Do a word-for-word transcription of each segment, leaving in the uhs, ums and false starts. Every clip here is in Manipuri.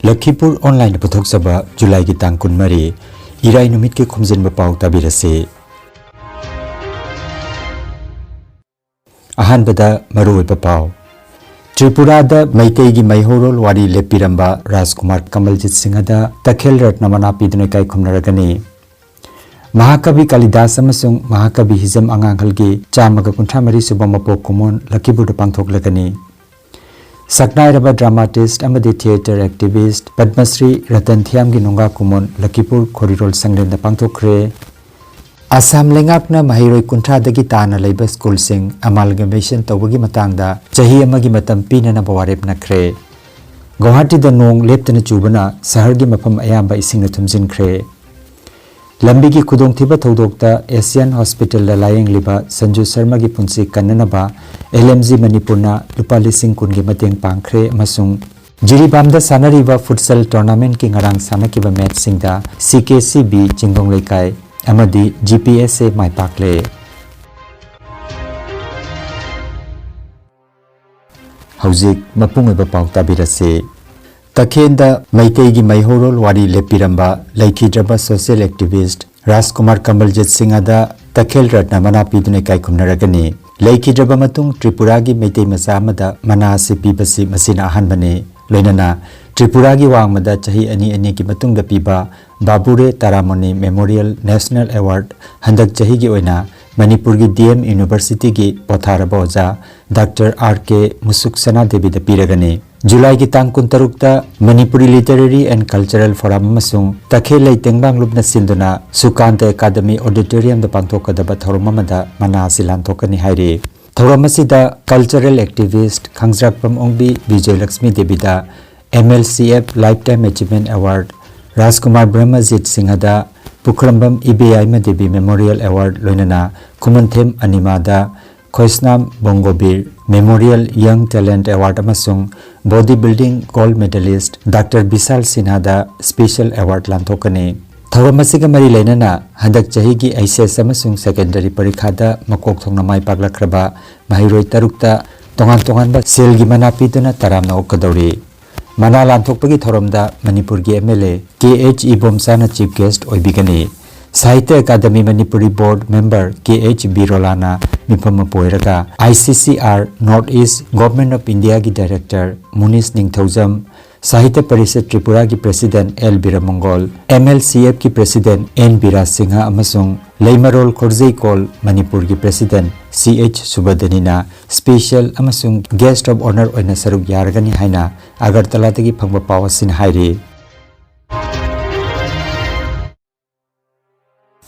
ꯂꯈꯤꯄꯨꯔ ꯑꯣꯟꯂꯥꯏꯟꯗ ꯄꯨꯊꯣꯛꯆꯕ ꯖꯨꯂꯥꯏꯒꯤ ꯇꯥꯡ ꯀꯨꯟꯃꯔꯤ, ꯏꯔꯥꯏ ꯅꯨꯃꯤꯠꯀꯤ ꯈꯣꯝꯖꯤꯟꯕ ꯄꯥꯎ ꯇꯥꯕꯤꯔꯁꯤ꯫ ꯑꯍꯥꯟꯕꯗ ꯃꯔꯨꯑꯣꯏꯕ ꯄꯥꯎ꯫ ꯇ꯭ꯔꯤꯄꯨꯔꯥꯗ ꯃꯩꯇꯩꯒꯤ ꯃꯩꯍꯧꯔꯣꯜ ꯋꯥꯔꯤ ꯂꯦꯞꯄꯤꯔꯝꯕ ꯔꯥꯖꯀꯨꯃꯥꯔ ꯀꯃꯜꯖꯤꯠ ꯁꯤꯡꯍꯗ ꯇꯈꯦꯜ ꯔꯠꯅ ꯃꯅꯥ ꯄꯤꯗꯨꯅ ꯏꯀꯥꯏ ꯈꯨꯝꯅꯔꯒꯅꯤ꯫ ꯃꯍꯥꯀꯕꯤ ꯀꯥꯂꯤꯗꯥꯁ ꯑꯃꯁꯨꯡ ꯃꯍꯥꯀꯕꯤ ꯍꯤꯖꯝ ꯑꯉꯥꯡꯈꯜꯒꯤ ꯆꯥꯝꯃꯒ ꯀꯨꯟꯊ꯭ꯔꯥ ꯃꯔꯤ ꯁꯨꯕ ꯃꯄꯣꯛ ꯀꯨꯝꯑꯣꯟ ꯂꯈꯤꯄꯨꯔꯗ ꯄꯥꯡꯊꯣꯛꯂꯒꯅꯤ꯫ ꯁꯛꯅꯥꯏꯔꯕ dramatist ꯑꯃꯗꯤ theatre activist ꯄꯗꯃꯁ꯭ꯔꯤ ꯔꯇꯟ ꯊꯤꯌꯥꯝꯒꯤ ꯅꯨꯡꯒꯥ ꯀꯨꯝꯑꯣꯟ ꯂꯈꯤꯄꯨꯔ ꯈꯣꯔꯤꯔꯣꯜ ꯁꯪꯂꯦꯟꯗ ꯄꯥꯡꯊꯣꯛꯈ꯭ꯔꯦ꯫ ꯑꯁꯥꯝ ꯂꯩꯉꯥꯛꯅ ꯃꯍꯩꯔꯣꯏ ꯀꯨꯟꯊ꯭ꯔꯥꯗꯒꯤ ꯇꯥꯅ ꯂꯩꯕ ꯁ꯭ꯀꯨꯜꯁꯤꯡ ꯑꯃꯥꯜꯒꯃꯦꯁꯟ ꯇꯧꯕꯒꯤ ꯃꯇꯥꯡꯗ ꯆꯍꯤ ꯑꯃꯒꯤ ꯃꯇꯝ ꯄꯤꯅꯅꯕ ꯋꯥꯔꯦꯞ ꯅꯈ꯭ꯔꯦ꯫ ꯒꯧꯍꯥꯇꯤꯗ ꯅꯣꯡ ꯂꯦꯞꯇꯅ ꯆꯨꯕꯅ ꯁꯍꯔꯒꯤ ꯃꯐꯝ ꯑꯌꯥꯝꯕ ꯏꯁꯤꯡꯅ ꯊꯨꯝꯖꯤꯟꯈ꯭ꯔꯦ꯫ ꯂꯝꯕꯤꯒꯤ ꯈꯨꯗꯣꯡꯊꯤꯕ ꯊꯧꯗꯣꯛꯇ ꯑꯦꯁꯤꯌꯥꯟ ꯍꯣꯁꯄꯤꯇꯥꯜꯗ ꯂꯥꯌꯦꯡꯂꯤꯕ ꯁꯟꯖꯨ ꯁꯔꯃꯒꯤ ꯄꯨꯟꯁꯤ ꯀꯟꯅꯅꯕ ꯑꯦꯜ ꯑꯦꯝ ꯖꯤ ꯃꯅꯤꯄꯨꯔꯅ ꯂꯨꯄꯥ ꯂꯤꯁꯤꯡ ꯀꯨꯟꯒꯤ ꯃꯇꯦꯡ ꯄꯥꯡꯈ꯭ꯔꯦ ꯑꯃꯁꯨꯡ ꯖꯤꯔꯤꯕꯥꯝꯗ ꯁꯥꯟꯅꯔꯤꯕ ꯐꯨꯠꯁꯜ ꯇꯣꯔꯅꯥꯃꯦꯟꯠꯀꯤ ꯉꯔꯥꯡ ꯁꯥꯟꯅꯈꯤꯕ ꯃꯦꯆꯁꯤꯡꯗ ꯁꯤ ꯀꯦ ꯁꯤ ꯕꯤ ꯆꯤꯡꯒꯣꯡ ꯂꯩꯀꯥꯏ ꯑꯃꯗꯤ ꯖꯤ ꯄꯤ ꯑꯦꯁ ꯑꯦ ꯃꯥꯏ ꯄꯥꯛꯂꯦ꯫ ꯍꯧꯖꯤꯛ ꯃꯄꯨꯡ ꯑꯣꯏꯕ ꯄꯥꯎ ꯇꯥꯕꯤꯔꯁꯤ꯫ ꯇꯈꯦꯜꯗ ꯃꯩꯇꯩꯒꯤ ꯃꯩꯍꯧꯔꯣꯜ ꯋꯥꯔꯤ ꯂꯦꯞꯄꯤꯔꯝꯕ ꯂꯩꯈꯤꯗ꯭ꯔꯕ social activist ꯔꯥꯖꯀꯨꯃꯥꯔ ꯀꯃꯜꯖꯤꯠ ꯁꯤꯡꯍꯗ ꯇꯈꯦꯜ ꯔꯠꯅ ꯃꯅꯥ ꯄꯤꯗꯨꯅ ꯏꯀꯥꯏ ꯈꯨꯝꯅꯔꯒꯅꯤ꯫ ꯂꯩꯈꯤꯗ꯭ꯔꯕ ꯃꯇꯨꯡ ꯇ꯭ꯔꯤꯄꯨꯔꯥꯒꯤ ꯃꯩꯇꯩ ꯃꯆꯥ ꯑꯃꯗ ꯃꯅꯥ ꯑꯁꯤ ꯄꯤꯕꯁꯤ ꯃꯁꯤꯅ ꯑꯍꯥꯟꯕꯅꯤ꯫ ꯂꯣꯏꯅꯅ ꯇ꯭ꯔꯤꯄꯨꯔꯥꯒꯤ ꯋꯥꯡꯃꯗ ꯆꯍꯤ ꯑꯅꯤ ꯑꯅꯤꯒꯤ ꯃꯇꯨꯡꯗ ꯄꯤꯕ ꯕꯥꯕꯨꯔꯦ ꯇꯥꯔꯥꯃꯣꯅꯤ Memorial National Award ꯍꯟꯗꯛ ꯆꯍꯤꯒꯤ ꯑꯣꯏꯅ ꯃꯅꯤꯄꯨꯔꯒꯤ ꯗꯤ ꯑꯦꯝ ꯌꯨꯅꯤꯚꯔꯁꯤꯇꯤꯒꯤ ꯄꯣꯊꯥꯔꯕ ꯑꯣꯖꯥ ꯗꯥꯛꯇꯔ ꯑꯥꯔ ꯀꯦ ꯃꯨꯁꯨꯛ ꯁꯅꯥꯗꯦꯕꯤꯗ ꯄꯤꯔꯒꯅꯤ꯫ ꯖꯨꯂꯥꯏꯒꯤ ꯇꯥꯡ ꯀꯨꯟꯇꯔꯨꯛꯇ Manipuri Literary and Cultural Forum ꯑꯃꯁꯨꯡ ꯇꯈꯦꯜꯂꯩ ꯇꯦꯡꯕꯥꯡꯂꯨꯞꯅ ꯁꯤꯟꯗꯨꯅ ꯁꯨꯀꯥꯟꯇ ꯑꯦꯀꯥꯗꯃꯤ ꯑꯣꯗꯤꯇꯣꯔꯤꯌꯝꯗ ꯄꯥꯡꯊꯣꯛꯀꯗꯕ ꯊꯧꯔꯝ ꯑꯃꯗ ꯃꯅꯥ ꯑꯁꯤ ꯂꯥꯟꯊꯣꯛꯀꯅꯤ ꯍꯥꯏꯔꯤ꯫ ꯊꯧꯔꯝ ꯑꯁꯤꯗ cultural activist ꯈꯥꯡꯖ꯭ꯔꯥꯛꯄꯝ ꯑꯣꯡꯕꯤ ꯕꯤꯖꯣꯌꯂꯛꯁꯃꯤ ꯗꯦꯕꯤꯗ, M L C F Lifetime Achievement Award, Rajkumar Brahmajit ꯁꯤꯡꯍꯗ ꯄꯨꯈ꯭ꯔꯝꯕꯝ ꯏꯕꯦꯌꯥꯏꯃ ꯗꯦꯕꯤ Memorial Award, ꯂꯣꯏꯅꯅ ꯈꯨꯃꯟꯊꯦꯝ ꯑꯅꯤꯃꯥꯗ Khoisnam Bongobir Memorial Young Talent Award ꯑꯃꯁꯨꯡ body building gold medalist doctor Bishal ꯁꯤꯟꯍꯥꯗ special award ꯂꯥꯟꯊꯣꯛꯀꯅꯤ꯫ ꯊꯧꯔꯝ ꯑꯁꯤꯒ ꯃꯔꯤ ꯂꯩꯅꯅ ꯍꯟꯗꯛ ꯆꯍꯤꯒꯤ ꯑꯩꯆ ꯑꯦꯁ ꯑꯃꯁꯨꯡ secondary ꯄꯔꯤꯈꯥꯗ ꯃꯀꯣꯛ ꯊꯣꯡꯅ ꯃꯥꯏ ꯄꯥꯛꯂꯛꯈ꯭ꯔꯕ ꯃꯍꯩꯔꯣꯏ ꯇꯔꯨꯛꯇ ꯇꯣꯉꯥꯟ ꯇꯣꯉꯥꯟꯕ ꯁꯦꯜꯒꯤ ꯃꯅꯥ ꯄꯤꯗꯨꯅ ꯇꯔꯥꯝꯅ ꯑꯣꯛꯀꯗꯧꯔꯤ꯫ ꯃꯅꯥ ꯂꯥꯟꯊꯣꯛꯄꯒꯤ ꯊꯧꯔꯝꯗ ꯃꯅꯤꯄꯨꯔꯒꯤ M L A K H ꯏꯕꯣꯝꯆꯥꯅ chief guest ꯑꯣꯏꯕꯤꯒꯅꯤ꯫ Sahitya academy Manipuri board member K H ꯕꯤꯔꯣꯂꯥꯅ ꯃꯤꯐꯝ ꯃꯄꯨ ꯑꯣꯏꯔꯒ, I C C R North East Government of Indiaꯒꯤ director ꯃꯨꯅꯤꯁ Ningthoujam, Sahitya parishad ꯇ꯭ꯔꯤꯄꯨꯔꯥꯒꯤ president L ꯕꯤꯔꯃꯪꯒꯣꯜ, M L C Fꯀꯤ president N ꯕꯤꯔꯥꯖ Singh ꯑꯃꯁꯨꯡ ꯂꯩꯃꯔꯣꯜ ꯈꯣꯔꯖꯩꯀꯣꯜ ꯃꯅꯤꯄꯨꯔꯒꯤ president C H ꯁꯨꯕꯗꯅꯤꯅ special ꯑꯃꯁꯨꯡ guest of honour ꯑꯣꯏꯅ ꯁꯔꯨꯛ ꯌꯥꯔꯒꯅꯤ ꯍꯥꯏꯅ ꯑꯒꯔꯇꯂꯥꯗꯒꯤ ꯐꯪꯕ ꯄꯥꯎ ꯑꯁꯤꯅ ꯍꯥꯏꯔꯤ꯫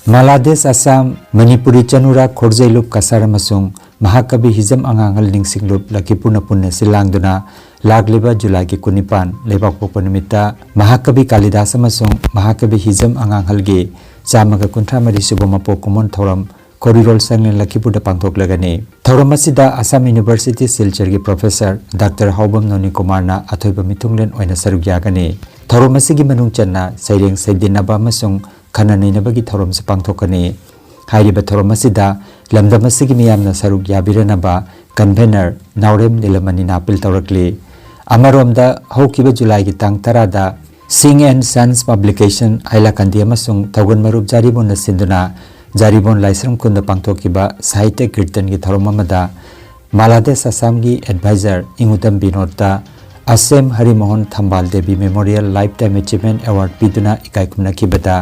ꯃꯥꯂꯥꯗꯦꯁ ꯑꯁꯥꯝ, ꯃꯅꯤꯄꯨꯔꯤ ꯆꯅꯨꯔꯥ ꯈꯣꯔꯖꯩꯂꯨꯞ ꯀꯁꯥꯔ ꯑꯃꯁꯨꯡ ꯃꯍꯥꯀꯕꯤ ꯍꯤꯖꯝ ꯑꯉꯥꯡꯍꯜ ꯅꯤꯡꯁꯤꯡꯂꯨꯞ ꯂꯛꯈꯤꯄꯨꯔꯅ ꯄꯨꯟꯅ ꯁꯤꯜ ꯂꯥꯡꯗꯨꯅ ꯂꯥꯛꯂꯤꯕ ꯖꯨꯂꯥꯏꯒꯤ ꯀꯨꯟꯅꯤꯄꯥꯟ, ꯂꯩꯕꯥꯛꯄꯣꯛꯄ ꯅꯨꯃꯤꯠꯇ ꯃꯍꯥꯀꯕꯤ ꯀꯥꯂꯤꯗꯥꯁ ꯑꯃꯁꯨꯡ ꯃꯍꯥꯀꯕꯤ ꯍꯤꯖꯝ ꯑꯉꯥꯡꯍꯜꯒꯤ ꯆꯥꯝꯃꯒ ꯀꯨꯟꯊ꯭ꯔꯥ ꯃꯔꯤ ꯁꯨꯕ ꯃꯄꯣꯛ ꯀꯨꯝꯑꯣꯟ ꯊꯧꯔꯝ ꯈꯣꯔꯤꯔꯣꯜ ꯁꯪꯂꯦꯟ ꯂꯛꯈꯤꯄꯨꯔꯗ ꯄꯥꯡꯊꯣꯛꯂꯒꯅꯤ꯫ ꯊꯧꯔꯝ ꯑꯁꯤꯗ ꯑꯁꯥꯝ ꯌꯨꯅꯤꯚꯔꯁꯤꯇꯤ ꯁꯤꯜꯆꯔꯒꯤ professor Doctor ꯍꯥꯎꯕꯝ ꯅꯣꯅꯤ ꯀꯨꯃꯥꯔꯅ ꯑꯊꯣꯏꯕ ꯃꯤꯊꯨꯡꯂꯦꯟ ꯑꯣꯏꯅ ꯁꯔꯨꯛ ꯌꯥꯒꯅꯤ꯫ ꯊꯧꯔꯝ ꯑꯁꯤꯒꯤ ꯃꯅꯨꯡ ꯆꯟꯅ ꯁꯩꯔꯦꯡ ꯁꯩꯗꯤꯟꯅꯕ ꯑꯃꯁꯨꯡ ꯈꯟꯅ ꯅꯩꯅꯕꯒꯤ ꯊꯧꯔꯝꯁꯨ ꯄꯥꯡꯊꯣꯛꯀꯅꯤ꯫ ꯍꯥꯏꯔꯤꯕ ꯊꯧꯔꯝ ꯑꯁꯤꯗ ꯂꯝꯗꯝ ꯑꯁꯤꯒꯤ ꯃꯤꯌꯥꯝꯅ ꯁꯔꯨꯛ ꯌꯥꯕꯤꯔꯅꯕ convener ꯅꯥꯎꯔꯦꯝ ꯅꯤꯂꯃꯅꯤꯅ appeal ꯇꯧꯔꯛꯂꯤ꯫ ꯑꯃꯔꯣꯝꯗ, ꯍꯧꯈꯤꯕ ꯖꯨꯂꯥꯏꯒꯤ ꯇꯥꯡ ꯇꯔꯥꯗ Singh and Sons Publication ꯍꯥꯏꯂꯥꯀꯟꯗꯤ ꯑꯃꯁꯨꯡ ꯊꯧꯒꯜ ꯃꯔꯨꯞ ꯖꯥꯔꯤꯕꯣꯟꯅ ꯁꯤꯟꯗꯨꯅ ꯖꯥꯔꯤꯕꯣꯟ ꯂꯥꯏꯁ꯭ꯔꯝ ꯈꯨꯟꯗ ꯄꯥꯡꯊꯣꯛꯈꯤꯕ ꯁꯥꯍꯤꯇ꯭ꯌ ꯀꯤꯔꯇꯟꯒꯤ ꯊꯧꯔꯝ ꯑꯃꯗ ꯃꯥꯂꯥꯗꯦꯁ ꯑꯁꯥꯝꯒꯤ advisor ꯏꯉꯨꯗꯝ ꯕꯤꯅꯣꯗꯇ ꯑꯁꯦꯝ ꯍꯔꯤꯃꯣꯍꯟ ꯊꯝꯕꯥꯜ Devi Memorial Lifetime Achievement Award ꯄꯤꯗꯨꯅ ꯏꯀꯥꯏ ꯈꯨꯝꯅꯈꯤꯕꯗ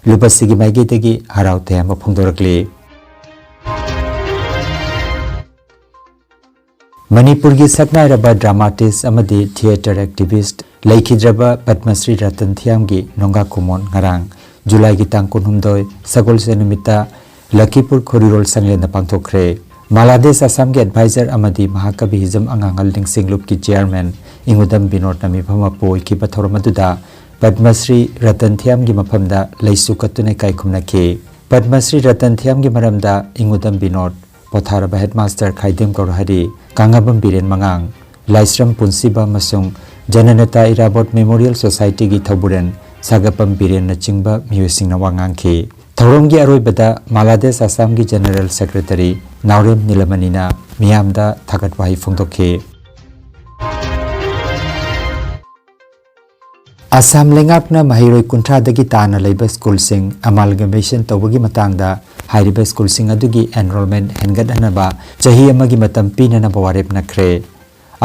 ꯂꯨꯕꯁꯤꯒꯤ ꯃꯥꯏꯀꯩꯗꯒꯤ ꯍꯔꯥꯎ ꯇꯌꯥꯝꯕ ꯐꯣꯡꯗꯣꯔꯛꯂꯤ꯫ ꯃꯅꯤꯄꯨꯔꯒꯤ ꯁꯛꯅꯥꯏꯔꯕ dramatist ꯑꯃꯗꯤ theatre activist ꯂꯩꯈꯤꯗ꯭ꯔꯕ ꯄꯗꯃꯁ꯭ꯔꯤ ꯔꯇꯟ ꯊꯤꯌꯥꯝꯒꯤ ꯅꯣꯡꯒꯥ ꯀꯨꯃꯣꯟ ꯉꯔꯥꯡ ꯖꯨꯂꯥꯏꯒꯤ ꯇꯥꯡ ꯀꯨꯟꯍꯨꯝꯗꯣꯏ, ꯁꯒꯣꯜꯁꯦꯟ ꯅꯨꯃꯤꯠꯇ ꯂꯈꯤꯄꯨꯔ ꯈꯣꯔꯤꯔꯣꯜ ꯁꯪꯂꯦꯟꯗ ꯄꯥꯡꯊꯣꯛꯈ꯭ꯔꯦ꯫ ꯃꯥꯂꯥꯗꯦꯁ ꯑꯁꯥꯝꯒꯤ advisor ꯑꯃꯗꯤ ꯃꯍꯥꯀꯕꯤ ꯍꯤꯖꯝ ꯑꯉꯥꯡꯍꯜ ꯅꯤꯡꯁꯤꯡꯂꯨꯞꯀꯤ chairman ꯏꯉꯨꯗꯝ ꯕꯤꯅꯣꯗꯅ ꯃꯤꯐꯝ ꯃꯄꯨ ꯑꯣꯏꯈꯤꯕ ꯊꯧꯔꯝ ꯑꯗꯨꯗ ꯄꯗꯃꯁ꯭ꯔꯤ ꯔꯇꯟ ꯊꯤꯌꯥꯝꯒꯤ ꯃꯐꯝꯗ ꯂꯩꯁꯨ ꯀꯠꯇꯨꯅ ꯏꯀꯥꯏ ꯈꯨꯝꯅꯈꯤ꯫ ꯄꯗꯃꯁ꯭ꯔꯤ ꯔꯇꯟ ꯊꯤꯌꯥꯝꯒꯤ ꯃꯔꯝꯗ ꯏꯉꯨꯗꯝ ꯕꯤꯅꯣꯗ, ꯄꯣꯊꯥꯔꯕ headmaster ꯈꯥꯏꯗꯦꯝ ꯒꯧꯔꯍꯔꯤ, ꯀꯥꯡꯉꯕꯝ ꯕꯤꯔꯦꯟ ꯃꯉꯥꯡ, ꯂꯥꯏꯁ꯭ꯔꯝ ꯄꯨꯟꯁꯤꯕ ꯑꯃꯁꯨꯡ ꯖꯅꯅꯦꯇꯥ ꯏꯔꯥꯕꯣꯠ Memorial Societyꯒꯤ ꯊꯧꯕꯨꯔꯦꯟ ꯁꯥꯒꯞꯄꯝ ꯕꯤꯔꯦꯟꯅꯆꯤꯡꯕ ꯃꯤꯑꯣꯏꯁꯤꯡꯅ ꯋꯥ ꯉꯥꯡꯈꯤ꯫ ꯊꯧꯔꯝꯒꯤ ꯑꯔꯣꯏꯕꯗ ꯃꯥꯂꯥꯗꯦꯁ ꯑꯁꯥꯝꯒꯤ general secretary ꯅꯥꯎꯔꯦꯝ ꯅꯤꯂꯃꯅꯤꯅ ꯃꯤꯌꯥꯝꯗ ꯊꯥꯒꯠ ꯋꯥꯍꯩ ꯐꯣꯡꯗꯣꯛꯈꯤ꯫ ꯑꯁꯥꯝ ꯂꯩꯉꯥꯛꯅ ꯃꯍꯩꯔꯣꯏ ꯀꯨꯟꯊ꯭ꯔꯥꯗꯒꯤ ꯇꯥꯅ ꯂꯩꯕ ꯁ꯭ꯀꯨꯜꯁꯤꯡ ꯑꯃꯥꯜꯒꯃꯦꯁꯟ ꯇꯧꯕꯒꯤ ꯃꯇꯥꯡꯗ ꯍꯥꯏꯔꯤꯕ ꯁ꯭ꯀꯨꯜꯁꯤꯡ ꯑꯗꯨꯒꯤ ꯑꯦꯟꯔꯣꯜꯃꯦꯟ ꯍꯦꯟꯒꯠꯍꯟꯅꯕ ꯆꯍꯤ ꯑꯃꯒꯤ ꯃꯇꯝ ꯄꯤꯅꯅꯕ ꯋꯥꯔꯦꯞꯅꯈ꯭ꯔꯦ꯫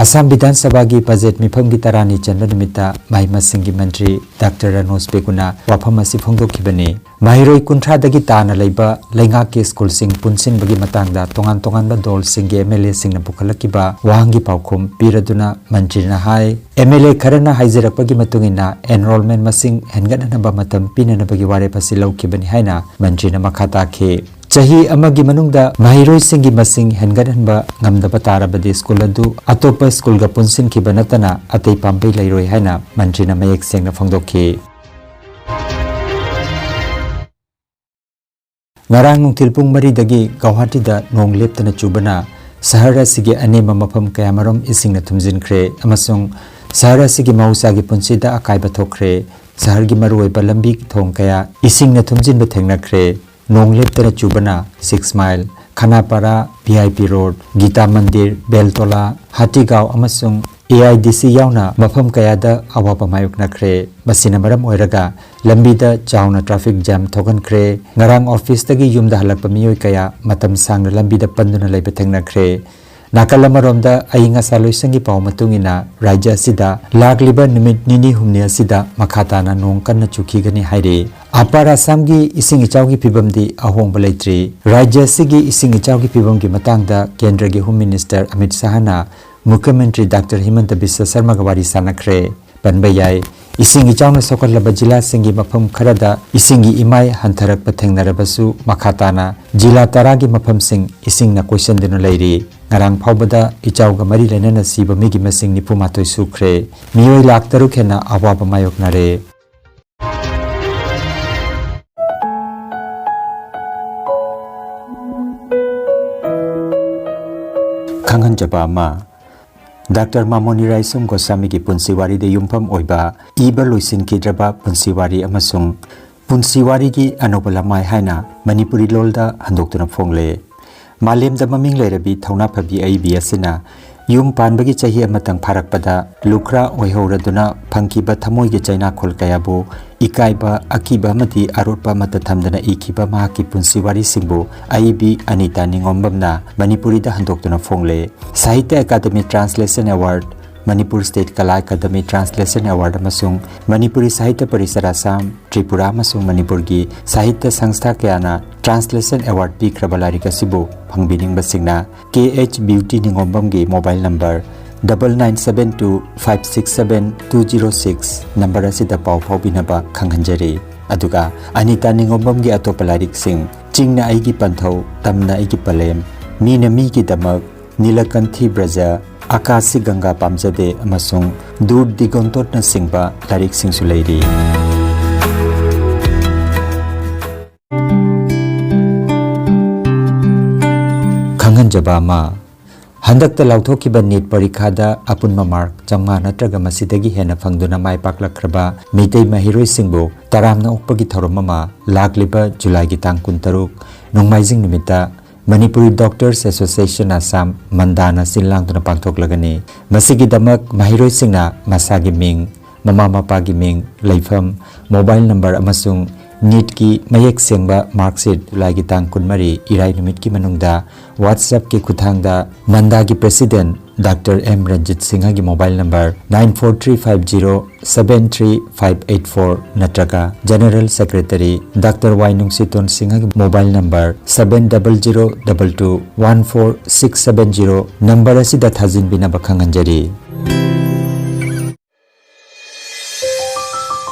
ꯑꯁꯥꯝ ꯕꯤꯙꯥꯟ ꯁꯚꯥꯒꯤ ꯕꯖꯦꯠ ꯃꯤꯐꯝꯒꯤ ꯇꯔꯥꯅꯤ ꯆꯟꯕ ꯅꯨꯃꯤꯠꯇ ꯃꯍꯩ ꯃꯁꯤꯡꯒꯤ ꯃꯟꯇ꯭ꯔꯤ ꯗꯥꯛꯇꯔ ꯔꯅꯣꯖ ꯄꯦꯒꯨꯅ ꯋꯥꯐꯝ ꯑꯁꯤ ꯐꯣꯡꯗꯣꯛꯈꯤꯕꯅꯤ꯫ ꯃꯍꯩꯔꯣꯏ ꯀꯨꯟꯊ꯭ꯔꯥꯗꯒꯤ ꯇꯥꯅ ꯂꯩꯕ ꯂꯩꯉꯥꯛꯀꯤ ꯁ꯭ꯀꯨꯜꯁꯤꯡ ꯄꯨꯟꯁꯤꯟꯕꯒꯤ ꯃꯇꯥꯡꯗ ꯇꯣꯉꯥꯟ ꯇꯣꯉꯥꯟꯕ ꯗꯣꯜꯁꯤꯡꯒꯤ ꯑꯦꯝ ꯑꯦꯜ ꯑꯦꯁꯤꯡꯅ ꯄꯨꯈꯠꯂꯛꯈꯤꯕ ꯋꯥꯍꯪꯒꯤ ꯄꯥꯎꯈꯨꯝ ꯄꯤꯔꯗꯨꯅ ꯃꯟꯇ꯭ꯔꯤꯅ ꯍꯥꯏ, ꯑꯦꯝ ꯑꯦꯜ ꯑꯦ ꯈꯔꯅ ꯍꯥꯏꯖꯔꯛꯄꯒꯤ ꯃꯇꯨꯡ ꯏꯟꯅ ꯑꯦꯟꯔꯣꯜꯃꯦꯟ ꯃꯁꯤꯡ ꯍꯦꯟꯒꯠꯍꯟꯅꯕ ꯃꯇꯝ ꯄꯤꯅꯅꯕꯒꯤ ꯋꯥꯔꯦꯞ ꯑꯁꯤ ꯂꯧꯈꯤꯕꯅꯤ ꯍꯥꯏꯅ ꯃꯟꯇ꯭ꯔꯤꯅ ꯃꯈꯥ ꯇꯥꯈꯤ꯫ ꯆꯍꯤ ꯑꯃꯒꯤ ꯃꯅꯨꯡꯗ ꯃꯍꯩꯔꯣꯏꯁꯤꯡꯒꯤ ꯃꯁꯤꯡ ꯍꯦꯟꯒꯠꯍꯟꯕ ꯉꯝꯗꯕ ꯇꯥꯔꯕꯗꯤ ꯁ꯭ꯀꯨꯜ ꯑꯗꯨ ꯑꯇꯣꯞꯄ ꯁ꯭ꯀꯨꯜꯒ ꯄꯨꯟꯁꯤꯟꯈꯤꯕ ꯅꯠꯇꯅ ꯑꯇꯩ ꯄꯥꯝꯕꯩ ꯂꯩꯔꯣꯏ ꯍꯥꯏꯅ ꯃꯟꯇ꯭ꯔꯤꯅ ꯃꯌꯦꯛ ꯁꯦꯡꯅ ꯐꯣꯡꯗꯣꯛꯈꯤ꯫ ꯉꯔꯥꯡ ꯅꯨꯡꯊꯤꯜ ꯄꯨꯡ ꯃꯔꯤꯗꯒꯤ ꯒꯧꯍꯥꯇꯤꯗ ꯅꯣꯡ ꯂꯦꯞꯇꯅ ꯆꯨꯕꯅ ꯁꯍꯔ ꯑꯁꯤꯒꯤ ꯑꯅꯦꯝꯕ ꯃꯐꯝ ꯀꯌꯥꯃꯔꯨꯝ ꯏꯁꯤꯡꯅ ꯊꯨꯝꯖꯤꯟꯈ꯭ꯔꯦ ꯑꯃꯁꯨꯡ ꯁꯍꯔ ꯑꯁꯤꯒꯤ ꯃꯍꯧꯁꯥꯒꯤ ꯄꯨꯟꯁꯤꯗ ꯑꯀꯥꯏꯕ ꯊꯣꯛꯈ꯭ꯔꯦ꯫ ꯁꯍꯔꯒꯤ ꯃꯔꯨꯑꯣꯏꯕ ꯂꯝꯕꯤ ꯊꯣꯡ ꯀꯌꯥ ꯏꯁꯤꯡꯅ ꯊꯨꯝꯖꯤꯟꯕ ꯊꯦꯡꯅꯈ꯭ꯔꯦ꯫ ꯅꯣꯡ ꯂꯦꯞꯇꯅ ꯆꯨꯕꯅ six mile, Khanapara, V I P road, Gita Mandir, Beltola, Hatigaon ꯑꯃꯁꯨꯡ ꯑꯦ ꯑꯥꯏ ꯗꯤ ꯁꯤ ꯌꯥꯎꯅ ꯃꯐꯝ ꯀꯌꯥꯗ ꯑꯋꯥꯕ ꯃꯥꯌꯣꯛꯅꯈ꯭ꯔꯦ꯫ ꯃꯁꯤꯅ ꯃꯔꯝ ꯑꯣꯏꯔꯒ ꯂꯝꯕꯤꯗ ꯆꯥꯎꯅ ꯇ꯭ꯔꯥꯐꯤꯛ ꯖꯥꯝ ꯊꯣꯛꯍꯟꯈ꯭ꯔꯦ꯫ ꯉꯔꯥꯡ ꯑꯣꯐꯤꯁꯇꯒꯤ ꯌꯨꯝꯗ ꯍꯜꯂꯛꯄ ꯃꯤꯑꯣꯏ ꯀꯌꯥ ꯃꯇꯝ ꯁꯥꯡꯅ ꯂꯝꯕꯤꯗ ꯄꯟꯗꯨꯅ ꯂꯩꯕ ꯊꯦꯡꯅꯈ꯭ꯔꯦ꯫ ꯅꯥꯀꯜ ꯑꯃꯔꯣꯝꯗ, ꯑꯏꯪ ꯑꯁꯥ ꯂꯣꯏꯁꯪꯒꯤ ꯄꯥꯎ ꯃꯇꯨꯡ ꯏꯟꯅ, ꯔꯥꯖ꯭ꯌ ꯑꯁꯤꯗ ꯂꯥꯛꯂꯤꯕ ꯅꯨꯃꯤꯠ ꯅꯤꯅꯤ ꯍꯨꯝꯅꯤ ꯑꯁꯤꯗ ꯃꯈꯥ ꯇꯥꯅ ꯅꯣꯡ ꯀꯟꯅ ꯆꯨꯈꯤꯒꯅꯤ ꯍꯥꯏꯔꯤ꯫ ꯑꯄꯔ ꯑꯁꯥꯝꯒꯤ ꯏꯁꯤꯡ ꯏꯆꯥꯎꯒꯤ ꯐꯤꯕꯝꯗꯤ ꯑꯍꯣꯡꯕ ꯂꯩꯇ꯭ꯔꯤ꯫ ꯔꯥꯖ꯭ꯌ ꯑꯁꯤꯒꯤ ꯏꯁꯤꯡ ꯏꯆꯥꯎꯒꯤ ꯐꯤꯕꯝꯒꯤ ꯃꯇꯥꯡꯗ ꯀꯦꯟꯗ꯭ꯔꯒꯤ ꯍꯣꯝ ꯃꯤꯅꯤꯁꯇꯔ ꯑꯃꯤꯠ ꯁꯥꯍꯅ ꯃꯨꯈ꯭ꯌ ꯃꯟꯇ꯭ꯔꯤ ꯗꯥꯛꯇꯔ ꯍꯤꯃꯟꯇ ꯕꯤꯁ꯭ꯋ ꯁꯔꯃꯒ ꯋꯥꯔꯤ ꯁꯥꯟꯅꯈ꯭ꯔꯦ꯫ ꯄꯟꯕ ꯌꯥꯏ, ꯏꯁꯤꯡ ꯏꯆꯥꯎꯅ ꯁꯣꯛꯍꯜꯂꯕ ꯖꯤꯂꯥꯁꯤꯡꯒꯤ ꯃꯐꯝ ꯈꯔꯗ ꯏꯁꯤꯡꯒꯤ ꯏꯃꯥꯏ ꯍꯟꯊꯔꯛꯄ ꯊꯦꯡꯅꯔꯕꯁꯨ, ꯃꯈꯥ ꯇꯥꯅ ꯖꯤꯂꯥ ꯇꯔꯥꯒꯤ ꯃꯐꯝꯁꯤꯡ ꯏꯁꯤꯡꯅ ꯀꯣꯏꯁꯤꯟꯗꯨꯅ ꯂꯩꯔꯤ꯫ ꯉꯔꯥꯡ ꯐꯥꯎꯕꯗ ꯏꯆꯥꯎꯒ ꯃꯔꯤ ꯂꯩꯅꯅ ꯁꯤꯕ ꯃꯤꯒꯤ ꯃꯁꯤꯡ ꯅꯤꯐꯨ ꯃꯥꯊꯣꯏ ꯁꯨꯈ꯭ꯔꯦ꯫ ꯃꯤꯑꯣꯏ ꯂꯥꯈ ꯇꯔꯨꯛ ꯍꯦꯟꯅ ꯑꯋꯥꯕ ꯃꯥꯌꯣꯛꯅꯔꯦ꯫ ꯈꯪꯍꯟꯖꯕ ꯑꯃ, ꯗꯥꯛꯇꯔ ꯃꯥꯃꯣꯅꯤ ꯔꯥꯏꯁꯣꯝ ꯒꯣꯁꯥꯃꯤꯒꯤ ꯄꯨꯟꯁꯤ ꯋꯥꯔꯤꯗ ꯌꯨꯝꯐꯝ ꯑꯣꯏꯕ ꯏꯕ ꯂꯣꯏꯁꯤꯟꯈꯤꯗ꯭ꯔꯕ ꯄꯨꯟꯁꯤ ꯋꯥꯔꯤ ꯑꯃꯁꯨꯡ ꯄꯨꯟꯁꯤ ꯋꯥꯔꯤꯒꯤ ꯑꯅꯧꯕ ꯂꯃꯥꯏ ꯍꯥꯏꯅ ꯃꯅꯤꯄꯨꯔꯤ ꯂꯣꯜꯗ ꯍꯟꯗꯣꯛꯇꯨꯅ ꯐꯣꯡꯂꯦ꯫ ꯃꯥꯂꯦꯝꯗ ꯃꯃꯤꯡ ꯂꯩꯔꯕꯤ ꯊꯧꯅꯥ ꯐꯕꯤ ꯑꯏꯕꯤ ꯑꯁꯤꯅ ꯌꯨꯝ ꯄꯥꯟꯕꯒꯤ ꯆꯍꯤ ꯑꯃꯇꯪ ꯐꯥꯔꯛꯄꯗ ꯂꯨꯈ꯭ꯔꯥ ꯑꯣꯏꯍꯧꯔꯗꯨꯅ ꯐꯪꯈꯤꯕ ꯊꯃꯣꯏꯒꯤ ꯆꯩꯅꯥꯈꯣꯜ ꯀꯌꯥꯕꯨ ꯏꯀꯥꯏꯕ, ꯑꯀꯤꯕ ꯑꯃꯗꯤ ꯑꯔꯣꯠꯄ ꯑꯃꯠꯇ ꯊꯝꯗꯅ ꯏꯈꯤꯕ ꯃꯍꯥꯛꯀꯤ ꯄꯨꯟꯁꯤ ꯋꯥꯔꯤꯁꯤꯡꯕꯨ ꯑꯏꯕꯤ ꯑꯅꯤꯇꯥ ꯅꯤꯉꯣꯝꯕꯝꯅ ꯃꯅꯤꯄꯨꯔꯤꯗ ꯍꯟꯗꯣꯛꯇꯨꯅ ꯐꯣꯡꯂꯦ꯫ Sahitya academy translation award, Manipur state Kala academy translation award ꯑꯃꯁꯨꯡ ꯃꯅꯤꯄꯨꯔꯤ ꯁꯥꯍꯤꯇ꯭ꯌ ꯄꯔꯤꯁꯗ ꯑꯁꯥꯝ, ꯇ꯭ꯔꯤꯄꯨꯔꯥ ꯑꯃꯁꯨꯡ ꯃꯅꯤꯄꯨꯔꯒꯤ ꯁꯥꯍꯤꯇ꯭ꯌ ꯁꯪꯁꯊꯥ ꯀꯌꯥꯅ ꯇ꯭ꯔꯥꯟꯁꯂꯦꯁꯟ ꯑꯦꯋꯥꯔꯗ ꯄꯤꯈ꯭ꯔꯕ ꯂꯥꯏꯔꯤꯛ ꯑꯁꯤꯕꯨ ꯐꯪꯕꯤꯅꯤꯡꯕꯁꯤꯡꯅ ꯀꯦ ꯑꯩꯆ ꯕ꯭ꯌꯨꯇꯤ ꯅꯤꯉꯣꯝꯕꯝꯒꯤ mobile number double nine seven two five six seven two zero six number ꯑꯁꯤꯗ ꯄꯥꯎ ꯐꯥꯎꯕꯤꯅꯕ ꯈꯪꯍꯟꯖꯔꯤ꯫ ꯑꯗꯨꯒ ꯑꯅꯤꯇꯥ ꯅꯤꯉꯣꯝꯕꯝꯒꯤ ꯑꯇꯣꯞꯄ ꯂꯥꯏꯔꯤꯛꯁꯤꯡ ꯆꯤꯡꯅ ꯑꯩꯒꯤ ꯄꯟꯊꯧ, ꯇꯝꯅ ꯑꯩꯒꯤ ꯄꯂꯦꯝ, ꯃꯤꯅ ꯃꯤꯒꯤꯗꯃꯛ, ꯅꯤꯂꯀꯟꯊꯤ ꯕ꯭ꯔꯖ, ꯑꯀꯥꯁꯤ ꯒꯪꯒꯥ ꯄꯥꯝꯖꯗꯦ ꯑꯃꯁꯨꯡ ꯗꯨꯔ ꯗꯤꯒꯣꯟꯇꯣꯠꯅꯆꯤꯡꯕ ꯂꯥꯏꯔꯤꯛꯁꯤꯡꯁꯨ ꯂꯩꯔꯤ꯫ ꯈꯪꯍꯟꯖꯕ ꯑꯃ, ꯍꯟꯗꯛꯇ ꯂꯥꯎꯊꯣꯛꯈꯤꯕ ꯅꯤꯠ ꯄꯔꯤꯈꯥꯗ ꯑꯄꯨꯟꯕ ꯃꯥꯔꯛ ꯆꯥꯝꯃꯉꯥ ꯅꯠꯇ꯭ꯔꯒ ꯃꯁꯤꯗꯒꯤ ꯍꯦꯟꯅ ꯐꯪꯗꯨꯅ ꯃꯥꯏ ꯄꯥꯛꯂꯛꯈ꯭ꯔꯕ ꯃꯤꯇꯩ ꯃꯍꯩꯔꯣꯏꯁꯤꯡꯕꯨ ꯇꯔꯥꯝꯅ ꯑꯣꯛꯄꯒꯤ ꯊꯧꯔꯝ ꯑꯃ ꯂꯥꯛꯂꯤꯕ ꯖꯨꯂꯥꯏꯒꯤ ꯇꯥꯡ ꯀꯨꯟꯇꯔꯨꯛ, ꯅꯣꯡꯃꯥꯏꯖꯤꯡ ꯅꯨꯃꯤꯠꯇ ꯃꯅꯤꯄꯨꯔꯤ ꯗꯣꯛꯇꯔꯁ ꯑꯦꯁꯣꯁꯤꯌꯦꯁꯟ ꯑꯁꯥꯝ, ꯃꯟꯗꯥꯅ ꯁꯤꯜ ꯂꯥꯡꯗꯨꯅ ꯄꯥꯡꯊꯣꯛꯂꯒꯅꯤ꯫ ꯃꯁꯤꯒꯤꯗꯃꯛ ꯃꯍꯩꯔꯣꯏꯁꯤꯡꯅ ꯃꯁꯥꯒꯤ ꯃꯤꯡ, ꯃꯃꯥ ꯃꯄꯥꯒꯤ ꯃꯤꯡ, ꯂꯩꯐꯝ, ꯃꯣꯕꯥꯏꯜ ꯅꯝꯕꯔ ꯑꯃꯁꯨꯡ ꯅꯤꯠꯀꯤ ꯃꯌꯦꯛ ꯁꯦꯡꯕ ꯃꯥꯔꯛꯁꯤꯠ ꯖꯨꯂꯥꯏꯒꯤ ꯇꯥꯡ ꯀꯨꯟꯃꯔꯤ, ꯏꯔꯥꯏ ꯅꯨꯃꯤꯠꯀꯤ ꯃꯅꯨꯡꯗ WhatsApp-ꯀꯤ ꯈꯨꯠꯊꯥꯡꯗ ꯃꯟꯗꯥꯒꯤ ꯄ꯭ꯔꯦꯁꯤꯗꯦꯟꯠ ꯗꯥꯛꯇꯔ ꯑꯦꯝ ꯔꯟꯖꯤꯠ ꯁꯤꯡꯍꯒꯤ mobile number nine four three five zero seven three five eight four ꯅꯠꯇ꯭ꯔꯒ general secretary doctor Y Nungshiton ꯁꯤꯡꯍꯒꯤ mobile number seven double zero double two one four six seven zero number ꯑꯁꯤꯗ ꯊꯥꯖꯤꯟꯕꯤꯅꯕ ꯈꯪꯍꯟꯖꯔꯤ꯫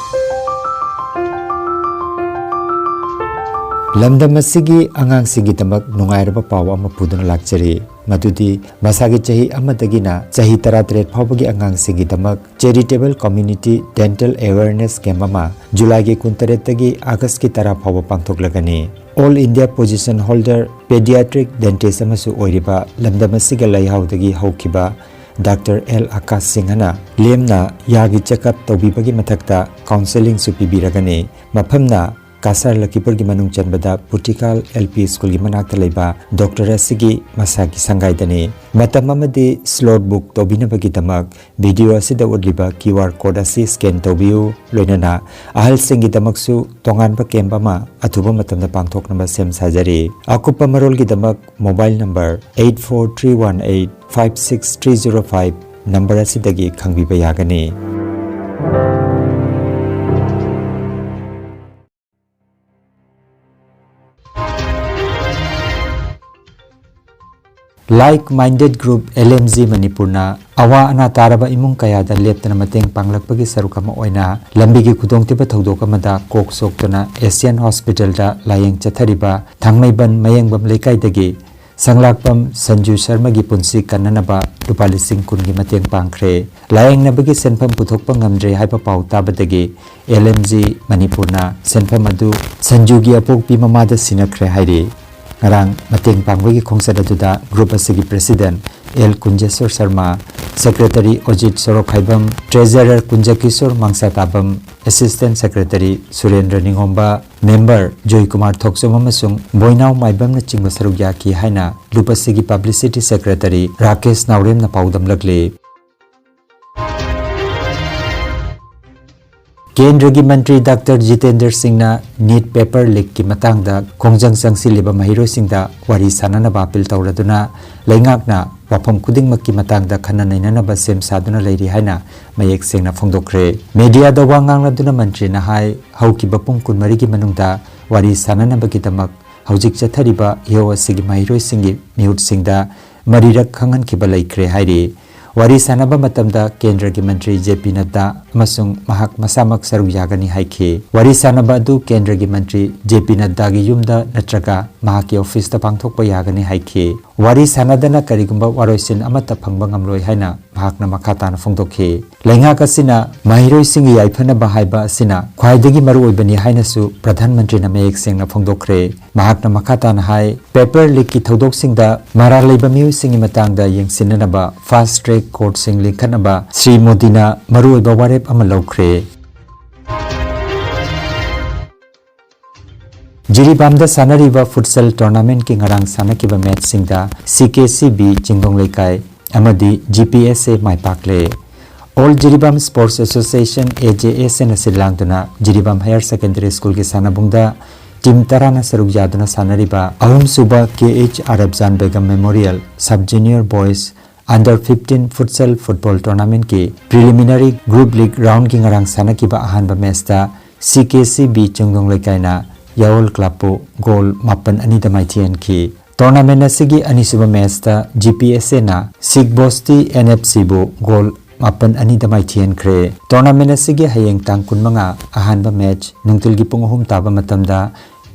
ꯂꯝꯗꯝ ꯑꯁꯤꯒꯤ ꯑꯉꯥꯡꯁꯤꯡꯒꯤꯗꯃꯛ ꯅꯨꯡꯉꯥꯏꯔꯕ ꯄꯥꯎ ꯑꯃ ꯄꯨꯗꯨꯅ ꯂꯥꯛꯆꯔꯤ꯫ ꯃꯗꯨꯗꯤ ꯃꯁꯥꯒꯤ ꯆꯍꯤ ꯑꯃꯗꯒꯤꯅ ꯆꯍꯤ ꯇꯔꯥꯇꯔꯦꯠ ꯐꯥꯎꯕꯒꯤ ꯑꯉꯥꯡꯁꯤꯡꯒꯤꯗꯃꯛ Charitable Community Dental Awareness Camp ꯑꯃ ꯖꯨꯂꯥꯏꯒꯤ ꯀꯨꯟꯇꯔꯦꯠꯇꯒꯤ ꯑꯥꯒꯁꯀꯤ ꯇꯔꯥ ꯐꯥꯎꯕ ꯄꯥꯡꯊꯣꯛꯂꯒꯅꯤ꯫ All India Position Holder, Pediatric Dentist ꯑꯃꯁꯨ ꯑꯣꯏꯔꯤꯕ ꯂꯝꯗꯝ ꯑꯁꯤꯒ ꯂꯩꯍꯥꯎꯗꯒꯤ ꯍꯧꯈꯤꯕ ꯗꯥꯛꯇꯔ ꯑꯦꯜ ꯑꯀꯥꯁ ꯁꯤꯡꯍꯅ ꯂꯦꯝꯅ ꯌꯥꯒꯤ ꯆꯦꯛꯑꯞ ꯇꯧꯕꯤꯕꯒꯤ ꯃꯊꯛꯇ ꯀꯥꯎꯟꯁꯦꯂꯤꯡꯁꯨ ꯄꯤꯕꯤꯔꯒꯅꯤ꯫ ꯃꯐꯝꯅ ꯀꯥꯁꯥꯔ ꯂꯈꯤꯄꯨꯔꯒꯤ ꯃꯅꯨꯡ ꯆꯟꯕꯗ ꯄꯨꯇꯤꯀꯥꯜ L P Schoolꯒꯤ ꯃꯅꯥꯛꯇ ꯂꯩꯕ doctor ꯑꯁꯤꯒꯤ ꯃꯁꯥꯒꯤ ꯁꯪꯒꯥꯏꯗꯅꯤ꯫ ꯃꯇꯝ ꯑꯃꯗꯤ slot book ꯇꯧꯕꯤꯅꯕꯒꯤꯗꯃꯛ video ꯑꯁꯤꯗ ꯎꯠꯂꯤꯕ Q R code ꯑꯁꯤ scan ꯇꯧꯕꯤꯌꯨ꯫ ꯂꯣꯏꯅꯅ ꯑꯍꯜꯁꯤꯡꯒꯤꯗꯃꯛꯁꯨ ꯇꯣꯉꯥꯟꯕ camp ꯑꯃ ꯑꯊꯨꯕ ꯃꯇꯝꯗ ꯄꯥꯡꯊꯣꯛꯅꯕ ꯁꯦꯝ ꯁꯥꯖꯔꯤ꯫ ꯑꯀꯨꯞꯄ ꯃꯔꯣꯜꯒꯤꯗꯃꯛ mobile number eight four three one eight five six three zero five number ꯑꯁꯤꯗꯒꯤ ꯈꯪꯕꯤꯕ ꯌꯥꯒꯅꯤ꯫ Like Minded Group L M G ꯃꯅꯤꯄꯨꯔꯅ ꯑꯋꯥ ꯑꯅꯥ ꯇꯥꯔꯕ ꯏꯃꯨꯡ ꯀꯌꯥꯗ ꯂꯦꯞꯇꯅ ꯃꯇꯦꯡ ꯄꯥꯡꯂꯛꯄꯒꯤ ꯁꯔꯨꯛ ꯑꯃ ꯑꯣꯏꯅ ꯂꯝꯕꯤꯒꯤ ꯈꯨꯗꯣꯡꯊꯤꯕ ꯊꯧꯗꯣꯛ ꯑꯃꯗ ꯀꯣꯛ ꯁꯣꯛꯇꯨꯅ Asian Hospitalꯗ ꯂꯥꯌꯦꯡ ꯆꯠꯊꯔꯤꯕ ꯊꯥꯡꯃꯩꯕꯟ ꯃꯌꯦꯡꯕꯝ ꯂꯩꯀꯥꯏꯗꯒꯤ ꯁꯪꯂꯥꯛꯄꯝ ꯁꯟꯖꯨ ꯁꯔꯃꯒꯤ ꯄꯨꯟꯁꯤ ꯀꯟꯅꯅꯕ ꯂꯨꯄꯥ ꯂꯤꯁꯤꯡ ꯀꯨꯟꯒꯤ ꯃꯇꯦꯡ ꯄꯥꯡꯈ꯭ꯔꯦ꯫ ꯂꯥꯌꯦꯡꯅꯕꯒꯤ ꯁꯦꯟꯐꯝ ꯄꯨꯊꯣꯛꯄ ꯉꯝꯗ꯭ꯔꯦ ꯍꯥꯏꯕ ꯄꯥꯎ ꯇꯥꯕꯗꯒꯤ L M G ꯃꯅꯤꯄꯨꯔꯅ ꯁꯦꯟꯐꯝ ꯑꯗꯨ ꯁꯟꯖꯨꯒꯤ ꯑꯄꯣꯛꯄꯤ ꯃꯃꯥꯗ ꯁꯤꯟꯅꯈ꯭ꯔꯦ ꯍꯥꯏꯔꯤ꯫ ꯉꯔꯥꯡ ꯃꯇꯦꯡ ꯄꯥꯡꯕꯒꯤ ꯈꯣꯡꯆꯠ ꯑꯗꯨꯗ group ꯑꯁꯤꯒꯤ president L ꯀꯨꯟꯖꯦꯁꯣꯔ ꯁꯔꯃ, secretary ꯑꯣꯖꯤꯠ ꯁꯣꯔꯣꯛꯈꯥꯏꯕꯝ, treasurer ꯀꯨꯟꯖꯀꯤꯁꯣꯔ ꯃꯥꯡꯁꯥꯇꯥꯕꯝ, assistant secretary ꯁꯨꯔꯦꯟꯗ꯭ꯔ ꯅꯤꯉꯣꯝꯕ, member Joykumar ꯊꯣꯛꯆꯣꯝ ꯑꯃꯁꯨꯡ ꯕꯣꯏꯅꯥꯎ ꯃꯥꯏꯕꯝꯅꯆꯤꯡꯕ ꯁꯔꯨꯛ ꯌꯥꯈꯤ ꯍꯥꯏꯅ group ꯑꯁꯤꯒꯤ publicity secretary ꯔꯥꯀꯦꯁ ꯅꯥꯎꯔꯦꯝꯅ ꯄꯥꯎꯗꯝꯂꯛꯂꯤ꯫ ꯀꯦꯟꯗ꯭ꯔꯒꯤ ꯃꯟꯇ꯭ꯔꯤ ꯗꯥꯛꯇꯔ ꯖꯤꯇꯦꯟꯗ꯭ꯔ ꯁꯤꯡꯅ NEET paper leakꯀꯤ ꯃꯇꯥꯡꯗ ꯈꯣꯡꯖꯪ ꯆꯪꯁꯤꯜꯂꯤꯕ ꯃꯍꯩꯔꯣꯏꯁꯤꯡꯗ ꯋꯥꯔꯤ ꯁꯥꯅꯅꯕ appeal ꯇꯧꯔꯗꯨꯅ ꯂꯩꯉꯥꯛꯅ ꯋꯥꯐꯝ ꯈꯨꯗꯤꯡꯃꯛꯀꯤ ꯃꯇꯥꯡꯗ ꯈꯟꯅ ꯅꯩꯅꯅꯕ ꯁꯦꯝ ꯁꯥꯗꯨꯅ ꯂꯩꯔꯤ ꯍꯥꯏꯅ ꯃꯌꯦꯛ ꯁꯦꯡꯅ ꯐꯣꯡꯗꯣꯛꯈ꯭ꯔꯦ꯫ Mediaꯗ ꯋꯥ ꯉꯥꯡꯂꯗꯨꯅ ꯃꯟꯇ꯭ꯔꯤꯅ ꯍꯥꯏ, ꯍꯧꯈꯤꯕ ꯄꯨꯡ ꯀꯨꯟꯃꯔꯤꯒꯤ ꯃꯅꯨꯡꯗ ꯋꯥꯔꯤ ꯁꯥꯅꯅꯕꯒꯤꯗꯃꯛ ꯍꯧꯖꯤꯛ ꯆꯠꯊꯔꯤꯕ ꯏꯍꯧ ꯑꯁꯤꯒꯤ ꯃꯍꯩꯔꯣꯏꯁꯤꯡꯒꯤ ꯃꯤꯍꯨꯠꯁꯤꯡꯗ ꯃꯔꯤꯔꯛ ꯈꯪꯍꯟꯈꯤꯕ ꯂꯩꯈ꯭ꯔꯦ ꯍꯥꯏꯔꯤ꯫ ꯋꯥꯔꯤ ꯁꯥꯅꯕ ꯃꯇꯝꯗ ꯀꯦꯟꯗ꯭ꯔꯒꯤ ꯃꯟꯇ꯭ꯔꯤ J P ꯅꯗ꯭ꯗꯥ ꯑꯃꯁꯨꯡ ꯃꯍꯥꯛ ꯃꯁꯥꯃꯛ ꯁꯔꯨꯛ ꯌꯥꯒꯅꯤ ꯍꯥꯏꯈꯤ꯫ ꯋꯥꯔꯤ ꯁꯥꯅꯕ ꯑꯗꯨ ꯀꯦꯟꯗ꯭ꯔꯒꯤ ꯃꯟꯇ꯭ꯔꯤ J P ꯅꯗ꯭ꯗꯥꯒꯤ ꯌꯨꯝꯗ ꯅꯠꯇ꯭ꯔꯒ ꯃꯍꯥꯛꯀꯤ officeꯇ ꯄꯥꯡꯊꯣꯛꯄ ꯌꯥꯒꯅꯤ ꯍꯥꯏꯈꯤ꯫ ꯋꯥꯔꯤ ꯁꯥꯅꯗꯅ ꯀꯔꯤꯒꯨꯝꯕ ꯋꯥꯔꯣꯏꯁꯤꯟ ꯑꯃꯠꯇ ꯐꯪꯕ ꯉꯝꯂꯣꯏ ꯍꯥꯏꯅ ꯃꯍꯥꯛꯅ ꯃꯈꯥ ꯇꯥꯅ ꯐꯣꯡꯗꯣꯛꯈꯤ꯫ ꯂꯩꯉꯥꯛ ꯑꯁꯤꯅ ꯃꯍꯩꯔꯣꯏꯁꯤꯡꯒꯤ ꯌꯥꯏꯐꯅꯕ ꯍꯥꯏꯕ ꯑꯁꯤꯅ ꯈ꯭ꯋꯥꯏꯗꯒꯤ ꯃꯔꯨꯑꯣꯏꯕꯅꯤ ꯍꯥꯏꯅꯁꯨ ꯄ꯭ꯔꯙꯥꯟ ꯃꯟꯇ꯭ꯔꯤꯅ ꯃꯌꯦꯛ ꯁꯦꯡꯅ ꯐꯣꯡꯗꯣꯛꯈ꯭ꯔꯦ꯫ ꯃꯍꯥꯛꯅ ꯃꯈꯥ ꯇꯥꯅ ꯍꯥꯏ, paper leakꯀꯤ ꯊꯧꯗꯣꯛꯁꯤꯡꯗ ꯃꯔꯥꯜ ꯂꯩꯕ ꯃꯤꯑꯣꯏꯁꯤꯡꯒꯤ ꯃꯇꯥꯡꯗ ꯌꯦꯡꯁꯤꯟꯅꯅꯕ fast track courtꯁꯤꯡ ꯂꯤꯡꯈꯠꯅꯕ ꯁ꯭ꯔꯤ ꯃꯣꯗꯤꯅ ꯃꯔꯨꯑꯣꯏꯕ ꯋꯥꯔꯦꯞ ꯑꯃ ꯂꯧꯈ꯭ꯔꯦ꯫ ꯖꯤꯔꯤꯕꯥꯝꯗ ꯁꯥꯟꯅꯔꯤꯕ futsal tournamentꯀꯤ ꯉꯔꯥꯡ ꯁꯥꯟꯅꯈꯤꯕ matchꯁꯤꯡꯗ CKCB ꯆꯤꯡꯗꯣꯡ ꯂꯩꯀꯥꯏ ꯑꯃꯗꯤ GPSA ꯃꯥꯏ ꯄꯥꯛꯂꯦ꯫ All Jiribam Sports Association, AJSAꯅ ꯁꯤꯜ ꯂꯥꯡꯗꯨꯅ ꯖꯤꯔꯤꯕꯥꯝ Higher Secondary Schoolꯒꯤ ꯁꯥꯟꯅꯕꯨꯡꯗ team ꯇꯔꯥꯅ ꯁꯔꯨꯛ ꯌꯥꯗꯨꯅ ꯁꯥꯟꯅꯔꯤꯕ ꯑꯍꯨꯝꯁꯨꯕ KH Arabjan Begum Memorial Sub Junior Boys Under fifteen Futsal Football Tournamentꯀꯤ preliminary group league roundꯀꯤ ꯉꯔꯥꯡ ꯁꯥꯟꯅꯈꯤꯕ ꯑꯍꯥꯟꯕ matchꯇ CKCB ꯆꯤꯡꯗꯣꯡ ꯂꯩꯀꯥꯏꯅ ꯌꯥꯑꯣꯜ clubꯄꯨ goal ꯃꯥꯄꯟ ꯑꯅꯤꯗ ꯃꯥꯏꯊꯤꯍꯟꯈꯤ꯫ Tournament ꯑꯁꯤꯒꯤ ꯑꯅꯤꯁꯨꯕ matchꯇ GPSAꯅ Sikh Bosti NFCꯕꯨ goal ꯃꯥꯄꯟ ꯑꯅꯤꯗ ꯃꯥꯏꯊꯤꯍꯟꯈ꯭ꯔꯦ꯫ Tournament ꯑꯁꯤꯒꯤ ꯍꯌꯦꯡ ꯇꯥꯡ ꯀꯨꯟꯃꯉꯥ ꯑꯍꯥꯟꯕ match ꯅꯨꯡꯊꯤꯜꯒꯤ ꯄꯨꯡ ꯑꯍꯨꯝ ꯇꯥꯕ ꯃꯇꯝꯗ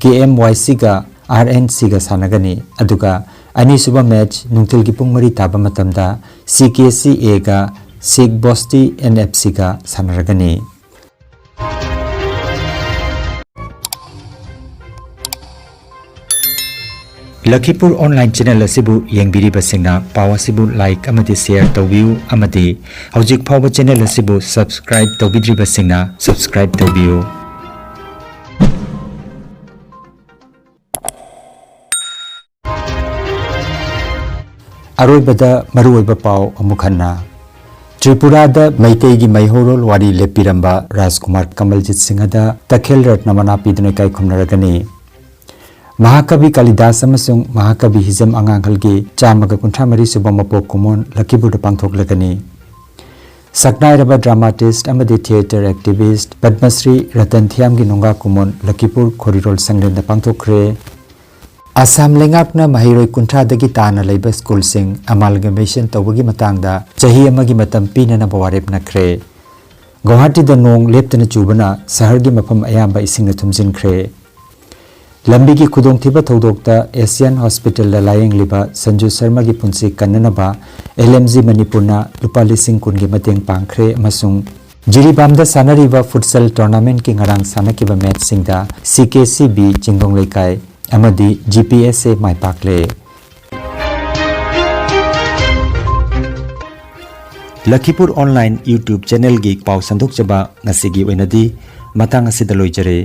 KMYCꯒ RNCꯒ ꯁꯥꯟꯅꯒꯅꯤ, ꯑꯗꯨꯒ ꯑꯅꯤꯁꯨꯕ match ꯅꯨꯡꯊꯤꯜꯒꯤ ꯄꯨꯡ ꯃꯔꯤ ꯇꯥꯕ ꯃꯇꯝꯗ CKCAꯒ Sikh Bosti NFCꯒ ꯁꯥꯟꯅꯔꯒꯅꯤ꯫ ꯂꯈꯤꯄꯨꯔ online channel ꯑꯁꯤꯕꯨ ꯌꯦꯡꯕꯤꯔꯤꯕꯁꯤꯡꯅ ꯄꯥꯎ ꯑꯁꯤꯕꯨ like ꯑꯃꯗꯤ share ꯇꯧꯕꯤꯌꯨ, ꯑꯃꯗꯤ ꯍꯧꯖꯤꯛ ꯐꯥꯎꯕ channel ꯑꯁꯤꯕꯨ subscribe ꯇꯧꯕꯤꯗ꯭ꯔꯤꯕꯁꯤꯡꯅ subscribe ꯇꯧꯕꯤꯌꯨ꯫ ꯑꯔꯣꯏꯕꯗ ꯃꯔꯨꯑꯣꯏꯕ ꯄꯥꯎ ꯑꯃꯨꯛ ꯍꯟꯅ꯫ ꯇ꯭ꯔꯤꯄꯨꯔꯥꯗ ꯃꯩꯇꯩꯒꯤ ꯃꯩꯍꯧꯔꯣꯜ ꯋꯥꯔꯤ ꯂꯦꯞꯄꯤꯔꯝꯕ ꯔꯥꯖꯀꯨꯃꯥꯔ ꯀꯃꯜꯖꯤꯠ ꯁꯤꯡꯍꯗ ꯇꯈꯦꯜ ꯔꯠꯅ ꯃꯅꯥ ꯄꯤꯗꯨꯅ ꯏꯀꯥꯏ ꯈꯨꯝꯅꯔꯒꯅꯤ꯫ ꯃꯍꯥꯀꯕꯤ ꯀꯥꯂꯤꯗꯥꯁ ꯑꯃꯁꯨꯡ ꯃꯍꯥꯀꯕꯤ ꯍꯤꯖꯝ ꯑꯉꯥꯡꯈꯜꯒꯤ ꯆꯥꯝꯃꯒ ꯀꯨꯟꯊ꯭ꯔꯥ ꯃꯔꯤ ꯁꯨꯕ ꯃꯄꯣꯛ ꯀꯨꯝꯑꯣꯟ ꯂꯈꯤꯄꯨꯔꯗ ꯄꯥꯡꯊꯣꯛꯂꯒꯅꯤ꯫ ꯁꯛꯅꯥꯏꯔꯕ dramatist ꯑꯃꯗꯤ theatre activist ꯄꯗꯃꯁ꯭ꯔꯤ ꯔꯇꯟ ꯊꯤꯌꯥꯝꯒꯤ ꯅꯨꯡꯒꯥ ꯀꯨꯝꯑꯣꯟ ꯂꯈꯤꯄꯨꯔ ꯈꯣꯔꯤꯔꯣꯜ ꯁꯪꯂꯦꯟꯗ ꯄꯥꯡꯊꯣꯛꯈ꯭ꯔꯦ꯫ ꯑꯁꯥꯝ ꯂꯩꯉꯥꯛꯅ ꯃꯍꯩꯔꯣꯏ ꯀꯨꯟꯊ꯭ꯔꯥꯗꯒꯤ ꯇꯥꯅ ꯂꯩꯕ schoolꯁꯤꯡ amalgamation ꯇꯧꯕꯒꯤ ꯃꯇꯥꯡꯗ ꯆꯍꯤ ꯑꯃꯒꯤ ꯃꯇꯝ ꯄꯤꯅꯅꯕ ꯋꯥꯔꯦꯞꯅꯈ꯭ꯔꯦ꯫ ꯒꯧꯍꯥꯇꯤꯗ ꯅꯣꯡ ꯂꯦꯞꯇꯅ ꯆꯨꯕꯅ ꯁꯍꯔꯒꯤ ꯃꯐꯝ ꯑꯌꯥꯝꯕ ꯏꯁꯤꯡꯅ ꯊꯨꯝꯖꯤꯟꯈ꯭ꯔꯦ꯫ ꯂꯝꯕꯤꯒꯤ ꯈꯨꯗꯣꯡꯊꯤꯕ ꯊꯧꯗꯣꯛꯇ Asian Hospitalꯗ ꯂꯥꯌꯦꯡꯂꯤꯕ ꯁꯟꯖꯨ ꯁꯔꯃꯒꯤ ꯄꯨꯟꯁꯤ ꯀꯟꯅꯅꯕ LMG ꯃꯅꯤꯄꯨꯔꯅ ꯂꯨꯄꯥ ꯂꯤꯁꯤꯡ ꯀꯨꯟꯒꯤ ꯃꯇꯦꯡ ꯄꯥꯡꯈ꯭ꯔꯦ ꯑꯃꯁꯨꯡ ꯖꯤꯔꯤꯕꯥꯝꯗ ꯁꯥꯟꯅꯔꯤꯕ futsal tournamentꯀꯤ ꯉꯔꯥꯡ ꯁꯥꯟꯅꯈꯤꯕ matchꯁꯤꯡꯗ CKCB ꯆꯤꯡꯗꯣꯡ ꯂꯩꯀꯥꯏ ꯑꯃꯗꯤ GPSA ꯃꯥꯏ ꯄꯥꯛꯂꯦ꯫ ꯂꯈꯤꯄꯨꯔ online YouTube channelꯒꯤ ꯄꯥꯎ ꯁꯟꯗꯣꯛꯆꯕ ꯉꯁꯤꯒꯤ ꯑꯣꯏꯅꯗꯤ ꯃꯇꯥꯡ ꯑꯁꯤꯗ ꯂꯣꯏꯖꯔꯦ꯫